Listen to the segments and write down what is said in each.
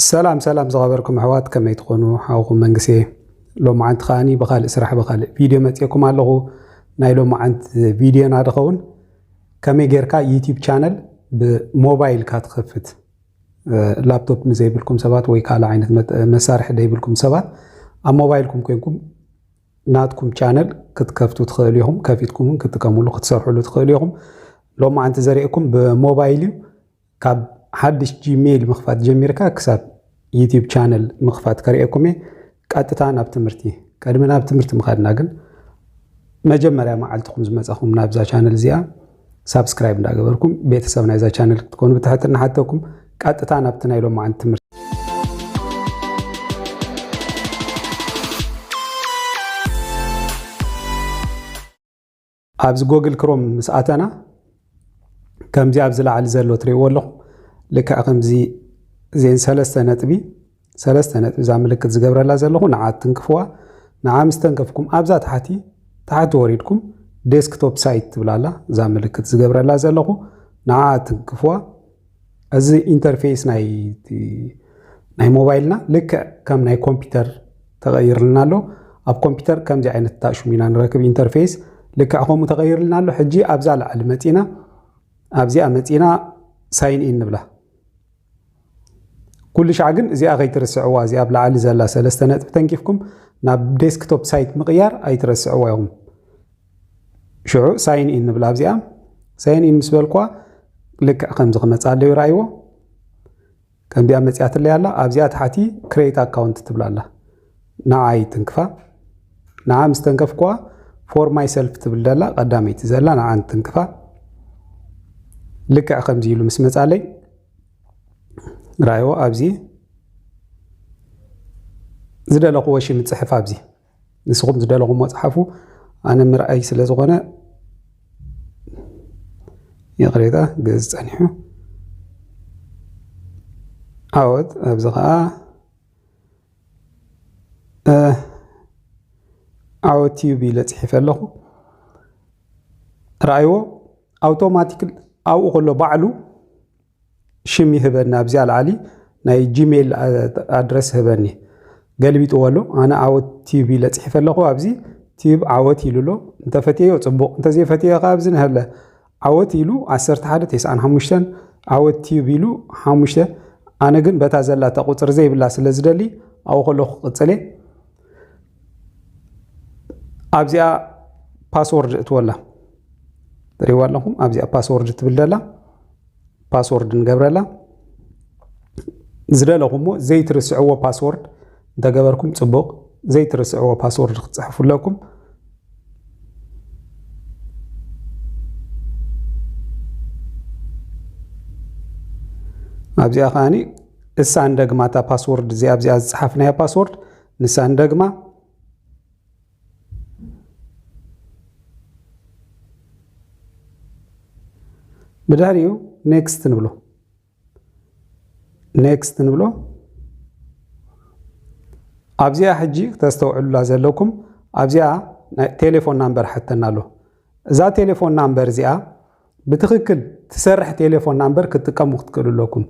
ሰላም ሰላም ዝኸበርኩም ኣሕዋት፣ ከመይ ትኾኑ? ሓውኹም መንግስቴ። ሎማዓንቲ ከኣኒ ብኻልእ ስራሕ ብኻልእ ቪድዮ መፂኤኩም ኣለኹ። ናይ ሎማዓንቲ ቪድዮና ድኸውን ከመይ ጌርካ ዩቲዩብ ቻነል ብሞባይልካ ትኸፍት። እ፣ ላፕቶፕ ንዘይብልኩም ሰባት ወይ ካልእ ዓይነት መት- መሳርሒ ዘይብልኩም ሰባት ኣብ ሞባይልኩም ኮይንኩም ናትኩም ቻነል ክትከፍቱ ትኽእሉ ኢኹም። ከፊትኩም እውን ክትጥቀምሉ ክትሰርሕሉ ትኽእሉ ኢኹም። ሎማዓንቲ ዘርእየኩም ብሞባይል እዩ። ካብ ሓድሽ ጂሜይል ምኽፋት ጀሚርካ ክሳብ ዩቲዩብ ቻነል ምኽፋት ከርእየኩም እየ። ቀጥታ ናብ ትምህርቲ። ቅድሚ ናብ ትምህርቲ ምኻድና ግን መጀመርያ መዓልትኹም ዝመጻኹም ናብዛ ቻነል እዚኣ ሳብስክራይብ እንዳገበርኩም ቤተሰብ ናይዛ ቻነል ክትኮኑ ብትሕትና ሓተኩም። ቀጥታ ናብቲ ናይ ሎማዓንቲ ትምህርቲ። ኣብዚ ጎግል ክሮም ምስ ኣተና ከምዚ ኣብዚ ላዕሊ ዘሎ ትርእይዎ ኣለኹም። ልክዕ ከምዚ እዘን ሰለስተ ነጥቢ፣ ሰለስተ ነጥቢ እዛ ምልክት ዝገብረላ ዘለኹ ንዓ ትንክፍዋ። ንዓ ምስ ተንከፍኩም ኣብዛ ታሕቲ፣ ታሕቲ ወሪድኩም ዴስክቶፕ ሳይት ትብላላ። እዛ ምልክት ዝገብረላ ዘለኹ ንዓ ትንክፍዋ። እዚ ኢንተርፌስ ናይ ናይ ሞባይልና ልክዕ ከም ናይ ኮምፒውተር ተቐይርልና ኣሎ። ኣብ ኮምፒውተር ከምዚ ዓይነት ታሽሙ ኢና ንረክብ ኢንተርፌስ። ልክዕ ከምኡ ተቐይርልና ኣሎ። ሕጂ ኣብዛ ላዕሊ መፂና ኣብዚኣ መፂና ሳይን ኢን ንብላ። ኩሉ ሻዕ ግን እዚኣ ከይትርስዕዋ፣ እዚኣ ኣብ ላዕሊ ዘላ ሰለስተ ነጥቢ ተንኪፍኩም ናብ ዴስክቶፕ ሳይት ምቕያር ኣይትረስዕዋ ኢኹም። ሽዑ ሳይን ኢን ንብላ። ኣብዚኣ ሳይን ኢን ምስ በልኳ ልክዕ ከምዚ ክመፃ ኣለዩ። ረኣይዎ። ከምዚኣ መፂኣትለይ ኣላ። ኣብዚኣ ታሕቲ ክሬት ኣካውንት ትብላ ኣላ። ንዓይ ትንክፋ። ንዓ ምስ ተንከፍኳ ፎር ማይ ሰልፍ ትብል ዘላ ቀዳመይቲ ዘላ ንዓ ትንክፋ። ልክዕ ከምዚ ኢሉ ምስ መፃለይ ረኣይዎ። ኣብዚ ዝደለኽዎ ሽም ፅሕፍ። ኣብዚ ንስኹም ዝደለኹምዎ ፀሓፉ። ኣነ ምርኣይ ስለ ዝኾነ ይቕሬታ፣ ገዝ ጸኒሑ። ዓወት፣ ኣብዚ ኸዓ፣ እ፣ ዓወት ቲዩብ ኢለ ጽሒፈ ኣለኹ። ረኣይዎ፣ ኣውቶማቲክ ኣብኡ ከሎ ባዕሉ ሽም ይህበኒ። ኣብዚኣ ላዕሊ ናይ ጂሜል ኣ-፣ ኣድረስ ህበኒ። ገልቢጥዎ ኣሎ። ኣነ ዓወት ቲዩብ ኢለ ጽሒፈ ኣለኹ። ኣብዚ ቲዩብ ዓወት ኢሉ ኣሎ። እንተፈትየዮ ጽቡቕ፣ እንተዘይፈትየዮ ከኣ ኣብዚ ንሀለ ዓወት ኢሉ ዓሰርተ ሓደ ተስዓን ሓሙሽተን ዓወት ቲዩብ ኢሉ ሓሙሽተ። ኣነ ግን በታ ዘላታ ቁጽሪ ዘይብላ ስለ ዝደሊ ኣብኡ ከለኹ ክቕጽል እየ። ኣብዚኣ ፓስወርድ እትወላ ትሪእዋ ኣለኹም። ኣብዚኣ ፓስወርድ ትብል ደላ ፓስወርድ ንገብረላ። ዝደለኹሞ ዘይትርስዕዎ ፓስወርድ እንተገበርኩም ጽቡቕ። ዘይትርስዕዎ ፓስወርድ ክትጽሕፉ ኣለኩም። ኣብዚኣ ከኣኒ እሳ እንደግማ እታ ፓስወርድ እዚኣ፣ ኣብዚኣ ዝጸሓፍናያ ፓስወርድ ንሳ እንደግማ። ብድሕሪኡ ኔክስት ንብሎ። ኔክስት ንብሎ። ኣብዚኣ ሕጂ ክተስተውዕሉላ ዘለኩም፣ ኣብዚኣ ናይ ቴሌፎን ናምበር ሓተና ኣሎ። እዛ ቴሌፎን ናምበር እዚኣ ብትኽክል ትሰርሕ ቴሌፎን ናምበር ክትጥቀሙ ክትክእሉ ኣለኩም።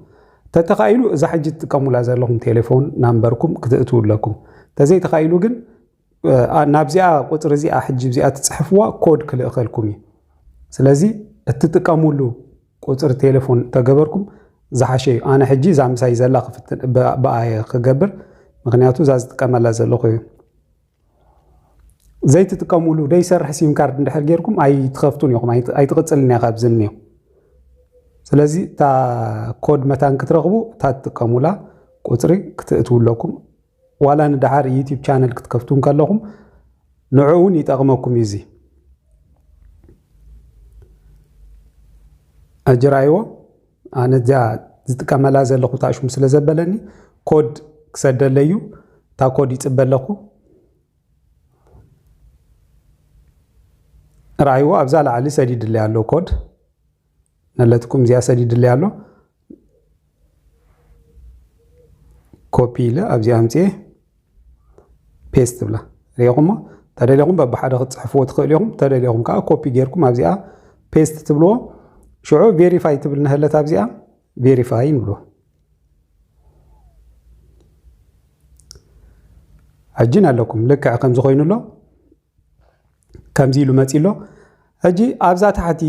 ተተኻኢሉ እዛ ሕጂ ትጥቀሙላ ዘለኹም ቴሌፎን ናምበርኩም ክትእትዉ ኣለኩም። ተዘይተኻኢሉ ግን፣ እ፣ ኣ-፣ ናብዚኣ ቁጽሪ እዚኣ ሕጂ እዚኣ ትጽሕፍዋ ኮድ ክልእኸልኩም እዩ። ስለዚ እትጥቀሙሉ ቁጽሪ ቴሌፎን ተገበርኩም ዝሓሸ እዩ። ኣነ ሕጂ እዛ ምሳይ ዘላ ክፍትን፣ ብ-፣ ብኣየ ክገብር፣ ምኽንያቱ እዛ ዝጥቀመላ ዘለኹ እዩ። ዘይትጥቀሙሉ ደይሰርሕ ሲም ካርድ እንድሕር ጌርኩም ኣይትኸፍቱን ኢኹም፣ ኣይት-፣ ኣይትቕጽልን እያ ካብዚ እኒኦ። ስለዚ እታ ኮድ መታን ክትረኽቡ እታ ትጥቀሙላ ቁጽሪ ክትእትዉ ኣለኩም። ዋላ ንደሓር ዩቲዩብ ቻነል ክትከፍቱ እንከለኹም ንዕኡ እውን ይጠቕመኩም እዩ። እዚ ሕጂ ረኣይዎ፣ ኣነ እዚኣ ዝጥቀመላ ዘለኹ ታሽሙ ስለ ዘበለኒ ኮድ ክሰደለይ እዩ። እታ ኮድ ይጽበ ኣለኹ። ረኣይዎ፣ ኣብዛ ላዕሊ ሰዲድለይ ኣሎ ኮድ። ነለትኩም እዚኣ ሰዲድለይ ኣሎ። ኮፒ ኢለ ኣብዚኣ ኣምፅኤ ፔስት ትብላ። ሪኢኹሞ? ተደሊኹም በብሓደ ክትፅሕፍዎ ትኽእሉ ኢኹም። ተደሊኹም ከዓ ኮፒ ጌርኩም ኣብዚኣ ፔስት ትብልዎ። ሽዑ ቬሪፋይ ትብል ነህለት ኣብዚኣ ቬሪፋይ ንብሎ። ሕጂ ኣለኩም። ልክዕ ከምዚ ኮይኑ ኣሎ፣ ከምዚ ኢሉ መፂ ኣሎ። ሕጂ ኣብዛ ታሕቲ፣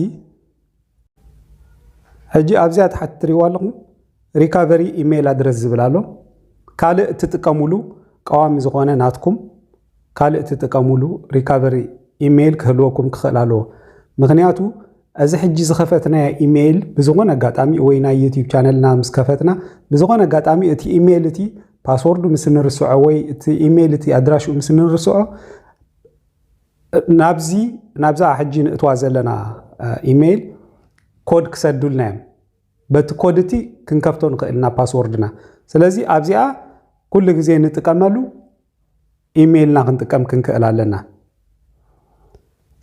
ሕጂ ኣብዚኣ ታሕቲ ትሪእዋ ኣለኹም፣ ሪካቨሪ ኢሜይል ኣድረስ ዝብል ኣሎ። ካልእ እትጥቀሙሉ ቀዋሚ ዝኾነ ናትኩም ካልእ እትጥቀሙሉ ሪካቨሪ ኢሜይል ክህልወኩም ክኽእል ኣለዎ። ምኽንያቱ እዚ ሕጂ ዝኸፈትናዮ ኢሜይል ብዝኾነ ኣጋጣሚ ወይ ናይ ዩቲዩብ ቻነልና ምስ ከፈትና ብዝኾነ ኣጋጣሚ እቲ ኢሜይል እቲ ፓስወርዱ ምስ እንርስዖ ወይ እቲ ኢሜይል እቲ ኣድራሽኡ ምስ እንርስዖ ናብዚ ናብዛ ሕጂ ንእትዋ ዘለና ኢሜይል ኮድ ክሰዱልና እዮም። በቲ ኮድ እቲ ክንከፍቶ ንኽእል ኢና ፓስወርድና። ስለዚ ኣብዚኣ ኩሉ ግዜ ንጥቀመሉ ኢሜይልና ክንጥቀም ክንክእል ኣለና።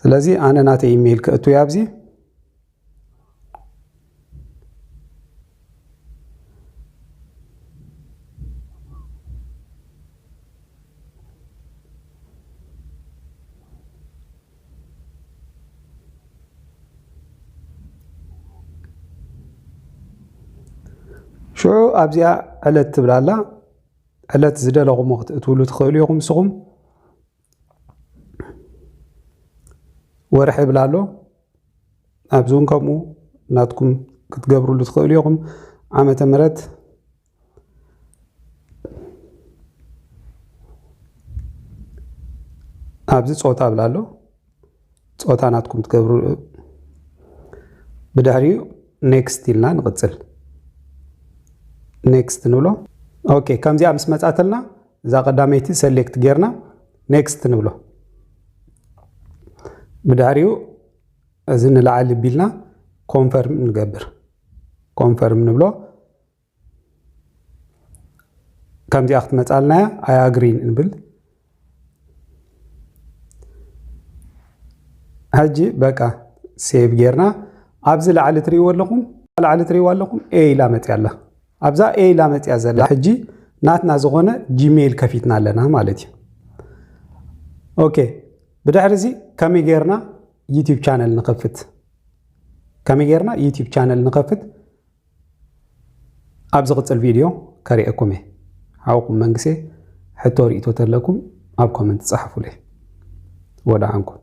ስለዚ ኣነ ናተይ ኢሜይል ክእቱ እየ ኣብዚ። ሽዑ ኣብዚኣ ዕለት ትብል ኣላ። ዕለት ዝደለኹሞ ክትእትውሉ ትኽእሉ ኢኹም ንስኹም። ወርሒ ይብል ኣሎ። ኣብዚ እውን ከምኡ ናትኩም ክትገብርሉ ትኽእሉ ኢኹም። ዓመተ ምህረት ኣብዚ ጾታ ይብል ኣሎ። ጾታ ናትኩም ትገብሩ። ብድሕሪኡ ኔክስት ኢልና ንቕጽል። ኔክስት ንብሎ። ኦኬ፣ ከምዚኣ ምስ መጻተልና እዛ ቀዳመይቲ ሰሌክት ጌርና ኔክስት ንብሎ። ብድሕሪኡ እዚ ንላዕሊ ቢልና ኮንፈርም ንገብር። ኮንፈርም ንብሎ። ከምዚኣ ክትመጻልና እያ። ኣይ ኣግሪ ንብል። ሕጂ በቃ ሴቭ ጌርና ኣብዚ ላዕሊ ትሪእዎ ኣለኹም፣ ላዕሊ ትሪእዎ ኣለኹም ኤ ኢላ መፅያ ኣላ። ኣብዛ ኤ ኢላ መፅያ ዘላ ሕጂ ናትና ዝኾነ ጂሜይል ከፊትና ኣለና ማለት እዩ። ኦኬ፣ ብድሕሪ እዚ ከመይ ጌርና ዩቲዩብ ቻነል ንኸፍት? ከመይ ጌርና ዩቲዩብ ቻነል ንኸፍት? ኣብ ዝቕጽል ቪድዮ ከርእየኩም እየ። ሓውኩም መንግሴ፣ ሕቶ ርእይቶ ተለኩም ኣብ ኮመንት ጸሓፉለይ። ወደሓንኩም።